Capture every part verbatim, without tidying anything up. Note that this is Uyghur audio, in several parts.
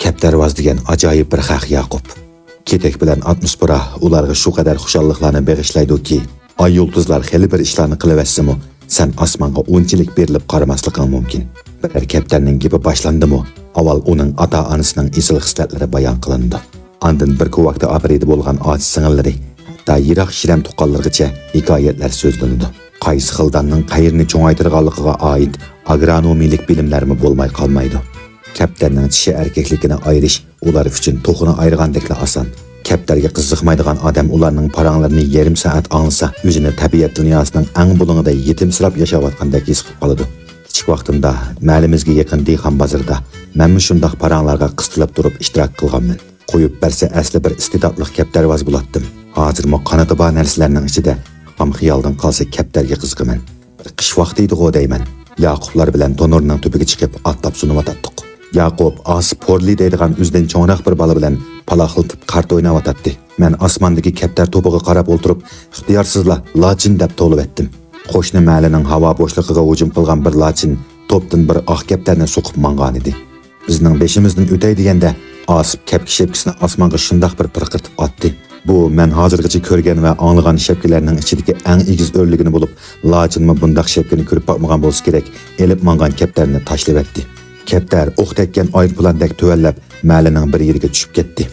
كەپتەرۋاز دېگەن ئاجايىپ بىر خەق، ياقۇپ. كېتەك بىلەن ئاتموسفېرا ئۇلارغا شۇ قەدەر خۇشاللىقلارنى بېغىشلايدۇكى، ئاي يۇلتۇزلار خېلى بىر ئىشلارنى قىلىۋەتسىمۇ، سەن ئاسمانغا ئۇنچىلىك بېرىلىپ قارىماسلىقىڭ مۇمكىن. بىرەر كەپتەرنىڭ گېپى باشلاندىمۇ، ئاۋۋال ئۇنىڭ ئاتا-ئانىسىنىڭ ئېسىل خىسلەتلىرى بايان قىلىنىدۇ. ئاندىن بىر كوۋاكتا ئاپىرىدە بولغان ئاچا سىڭىللىرى، ھەتتا يىراق شىرەم تۇغقانلىرىغىچە ھېكايەتلەر سۆزلىنىدۇ. قايسى خىل داننىڭ قەيىرنى چوڭايتىدىغانلىقىغا ئائىت ئاگرونومىيلىك بىلىملەرمۇ بولماي قالمايدۇ. كەپتەرنىڭ چىشى ئەركەكلىكىنى ئايرىش ئۇلار ئۈچۈن توخۇنى ئايرىغاندەكلا ئاسان. كەپتەرگە قىزىقمايدىغان ئادەم ئۇلارنىڭ پاراڭلىرىنى يېرىم سائەت ئاڭلىسا، ئۆزىنى تەبىئەت دۇنياسىنىڭ ئەڭ بۇلۇڭىدا يېتىمسىراپ ياشاۋاتقاندەك ھېس قىلىپ قالىدۇ. كىچىك ۋاقتىمدا مەھەللىمىزگە يېقىن دېھقان بازىرىدا مەنمۇ شۇنداق پاراڭلارغا قىستىلىپ تۇرۇپ ئىشتىراك قىلغانمەن. قويۇپ بەرسە ئەسلى بىر ئىستېداتلىق كەپتەرۋاز بولاتتىم. ھازىرمۇ قانىتى بار نەرسىلەرنىڭ ئىچىدە خام خىيالدىن قالسا كەپتەرگە قىزىقىمەن. بىر قىش ۋاقتى ئىدىغۇ دەيمەن. ياقۇپلار بىلەن تونۇرنىڭ تۈپىگە چىقىپ ئاتلاپ سۇنۇۋاتاتتۇق. ياقۇپ ئاسىپ پورلى دەيدىغان ئۆزىدىن چوڭراق بىر بالا بىلەن پالاقلىتىپ كارتا ئويناۋاتاتتى. مەن ئاسماندىكى كەپتەر توپىغا قاراپ ئولتۇرۇپ، ئىختىيارسىزلا لاچىن دەپ توۋلىۋەتتىم. قوشنا مەھەللىنىڭ ھاۋا بوشلۇقىغا ھۇجۇم قىلغان بىر لاچىن توپتىن بىر ئاق كەپتەرنى سوقۇپ ماڭغانىدى. بىزنىڭ بېشىمىزدىن ئۆتەي دېگەندە، ئاسىپ كەپكە شەپكىسىنى ئاسمانغا شۇنداق بىر پىرقىرىتىپ ئاتتى. بۇ مەن ھازىرغىچە كۆرگەن ۋە ئاڭلىغان شەپكىلەرنىڭ ئىچىدىكى ئەڭ ئېگىز ئۆرلىگىنى بولۇپ، لاچىنمۇ بۇنداق شەپكىنى كۆرۈپ باقمىغان بولسا كېرەك، ئېلىپ ماڭغان كەپتەرنى تاشلىۋەتتى. كەپتەر ئوق تەگكەن ئايروپىلاندەك تۆۋەنلەپ، مەھەللىنىڭ بىر يېرىگە چۈشۈپ كەتتى.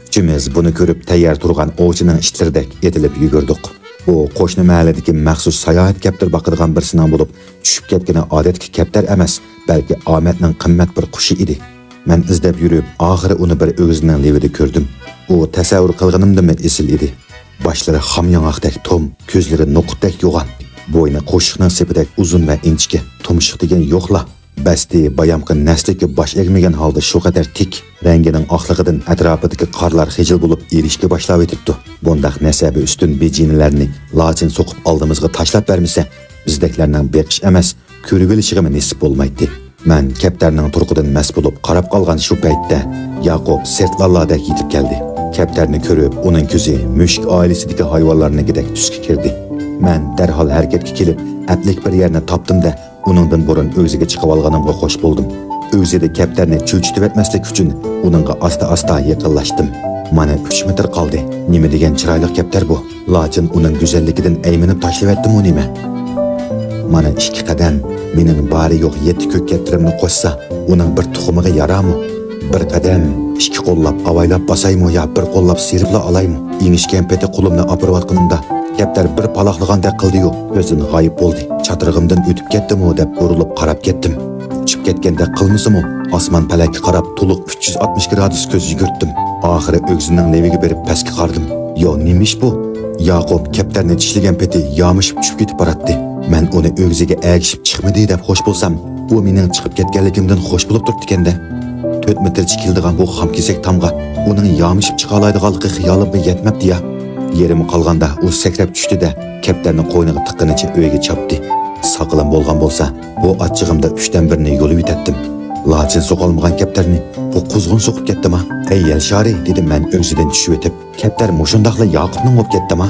ئۈچىمىز بۇنى كۆرۈپ، تەييار تۇرغان ئوۋچىنىڭ ئىتلىرىدەك ئېتىلىپ يۈگۈردۇق. ئۇ قوشنا مەھەللىدىكى مەخسۇس ساياھەت كەپتىرى باقىدىغان بىرسىنىڭ بولۇپ، چۈشۈپ كەتكىنى ئادەتتىكى كەپتەر ئەمەس، بەلكى ئامەتنىڭ قىممەت بىر قۇشى ئىدى. مەن ئىزدەپ يۈرۈپ، ئاخىرى ئۇنى بىر ئۆگزىنىڭ لېۋىدە كۆردۈم. ئۇ تەسەۋۋۇر قىلغىنىمدىنمۇ ئېسىل ئىدى. باشلىرى خام ياڭاقتەك توم، كۆزلىرى نوقۇتتەك يوغان، بوينى قوشۇقنىڭ سېپىدەك ئۇزۇن ۋە ئىنچىكە، تۇمشۇق دېگەن يوقلا. بەستى بايامقى نەسلىككە باش ئەگمىگەن ھالدا شۇ قەدەر تىك، رەڭگىنىڭ ئاقلىقىدىن ئەتراپىدىكى قارلار خىجىل بولۇپ ئېرىشكە باشلاۋېتىپتۇ. بۇنداق نەسەبە ئۈستۈن بىجىنىلەرنى لاچىن سوقۇپ ئالدىمىزغا تاشلاپ بەرمىسە، بىزدەكلەرنىڭ بېقىش ئەمەس، كۆرۈۋېلىشىغىمۇ نېسىپ بولمايتتى. مەن كەپتەرنىڭ تۇرقىدىن مەست بولۇپ قاراپ قالغان شۇ پەيتتە، ياقۇپ سىرتلانلاردەك يېتىپ كەلدى. كەپتەرنى كۆرۈپ، ئۇنىڭ كۆزى مۈشۈك ئائىلىسىدىكى ھايۋانلارنىڭكىدەك تۈسكە كىردى. مەن دەرھال ھەرىكەتكە كېلىپ، ئەپلىك بىر يەرنى تاپتىم-دە، ئۇنىڭدىن بۇرۇن ئۆگزىگە چىقىۋالغىنىمغا خوش بولدۇم. ئۆگزىدە كەپتەرنى چۆچۈتۈۋەتمەسلىك ئۈچۈن، ئۇنىڭغا ئاستا-ئاستا يېقىنلاشتىم. مانا، ئۈچ مېتىر قالدى. نېمە دېگەن چىرايلىق كەپتەر بۇ! لاچىن ئۇنىڭ گۈزەللىكىدىن ئەيمىنىپ تاشلىۋەتتىمۇ نېمە؟ مانا ئىككى قەدەم، مېنىڭ بارى يوق يەتتە كۆك كەپتىرىمنى قوشسا، ئۇنىڭ بىر تۇخۇمىغا يارامۇ؟ بىر قەدەم، ئىككى قوللاپ ئاۋايلاپ باسايمۇ يا بىر قوللاپ سىيرىپلا ئالايمۇ؟ ئېڭىشكەن پېتى قولۇمنى ئاپىرىۋاتقىنىمدا، كەپتەر بىر پالاقلىغاندەك قىلدى-يۇ، كۆزدىن غايىب بولدى. چاتىقىمدىن ئۆتۈپ كەتتىمۇ دەپ بۇرۇلۇپ قاراپ كەتتىم. ئۇچۇپ كەتكەندەك قىلمىسىمۇ، ئاسمان پەلەككە قاراپ تولۇق ئۈچ يۈز ئاتمىش گرادۇس كۆز يۈگۈرتتۈم. ئاخىرى ئۆگزىنىڭ لېۋىگە بېرىپ پەسكە قارىدىم. يا نېمە ئىش بۇ؟ ياقۇپ كەپتەرنى چىشلىگەن پېتى يامىشىپ چۈشۈپ كېتىپ باراتتى. مەن ئۇنى ئۆگزىگە ئەگىشىپ چىقمىدى دەپ خوش بولسام، ئۇ مېنىڭ چىقىپ كەتكەنلىكىمدىن خوش بولۇپ تۇرۇپتىكەن-دە. تۆت مېتىرچە كېلىدىغان بۇ خام كېسەك تامغا ئۇنىڭ يامىشىپ چىقالايدىغانلىقى خىيالىمغا يەتمەپتۇ يا. يېرىمى قالغاندا ئۇ سەكرەپ چۈشتى-دە، كەپتەرنى قوينىغا تىققىنىچە ئۆيگە چاپتى. ساقىلىم بولغان بولسا، بۇ ئاچچىقىمدا ئۈچتىن بىرىنى يۇلۇۋېتەتتىم. لاچىن سوقالمىغان كەپتەرنى بۇ قۇزغۇن سوقۇپ كەتتىما؟ ئەي يەلشارى، دېدىم مەن ئۆگزىدىن چۈشۈۋېتىپ. كەپتەر مۇشۇنداقلا ياقۇپنىڭ بولۇپ كەتتىما؟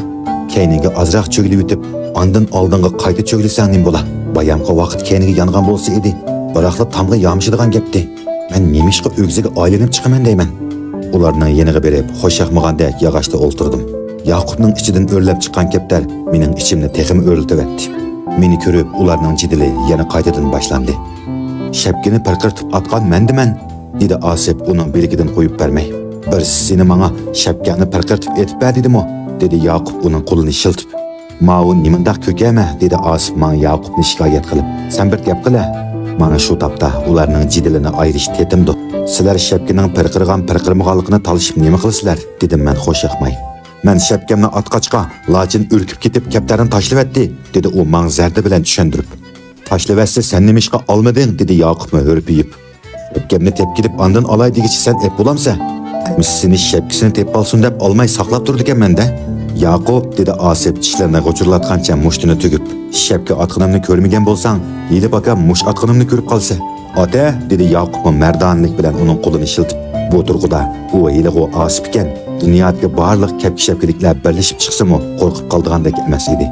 كەينىگە ئازراق چۆگىلىۋېتىپ، ئاندىن ئالدىڭغا قايتا چۆگىلىسەڭ نېمە بولا؟ بايامقى ۋاقىت كەينىگە يانغان بولسا ئىدى، بىراقلا تامغا يامىشىدىغان گەپتى. مەن نېمىشقا ئۆگزىگە ئايلىنىپ چىقىمەن دەيمەن؟ ئۇلارنىڭ يېنىغا بېرىپ، خوش ياقمىغاندەك ياغاچتا ئولتۇردۇم. ياقۇپنىڭ ئىچىدىن ئۆرلەپ چىققان كەپتەر مېنىڭ ئىچىمنى تېخىمۇ ئۆرلىتىۋەتتى. مېنى كۆرۈپ، ئۇلارنىڭ جېدىلى يەنە قايتىدىن باشلاندى. شەپكىنى پىرقىرىتىپ ئاتقان مەندىمەن، دېدى ئاسىپ ئۇنىڭ بىلىكىدىن قويۇپ بەرمەي. بىرسى سېنى ماڭا شەپكەڭنى پىرقىرىتىپ ئېتىپ بەر دېدىمۇ؟ دېدى ياقۇپ ئۇنىڭ قولىنى شىلتىپ. ماۋۇ نېمانداق كۆكەمە؟ دېدى ئاسىپ ماڭا ياقۇپنى شىكايەت قىلىپ. سەن بىر گەپ قىلە. مانا شۇ تاپتا ئۇلارنىڭ جېدىلىنى ئايرىش تېتىمدۇ. سىلەر شەپكىنىڭ پىرقىرىغان پىرقىرىمىغانلىقىنى تالىشىپ نېمە قىلىسىلەر؟ دېدىم مەن خوش ياقماي. مەن شەپكەمنى ئاتقاچقا، لاچىن ئۈركۈپ كېتىپ كەپتەرنى تاشلىۋەتتى، دېدى ئۇ ماڭا زەردە بىلەن چۈشەندۈرۈپ. تاشلىۋەتسە سەن نېمىشقا ئالمىدىڭ؟ دېدى ياقۇپمۇ ھۈرپىيىپ. شەپكەمنى تېپكىلىپ ئاندىن ئالاي دېگۈچە سەن ئەپ بولامسە؟ ئەمىسە سېنى شەپكىسىنى تېپىۋالسۇن دەپ ئالماي ساقلاپ تۇرىدىكەنمەن-دە. ياقۇپ، دېدى ئاسىپ چىشلىرىنى غۇچۇرلاتقانچە مۇشتىنى تۈگۈپ. شەپكە ئاتقىنىمنى كۆرمىگەن بولساڭ، ھېلى پاكا مۇشت ئاتقىنىمنى كۆرۈپ قالىسەن. ئاتە، دېدى ياقۇپمۇ مەردانىلىك بىلەن ئۇنىڭ قولىنى شىلتىپ. بۇ تۇرقىدا ئۇ ھېلىغۇ ئاسىپ ئىكەن. دۇنيادىكى بارلىق كەپكە-شەپكىلىكلەر بىرلىشىپ چىقسىمۇ قورقۇپ قالىدىغاندەك ئەمەس ئىدى.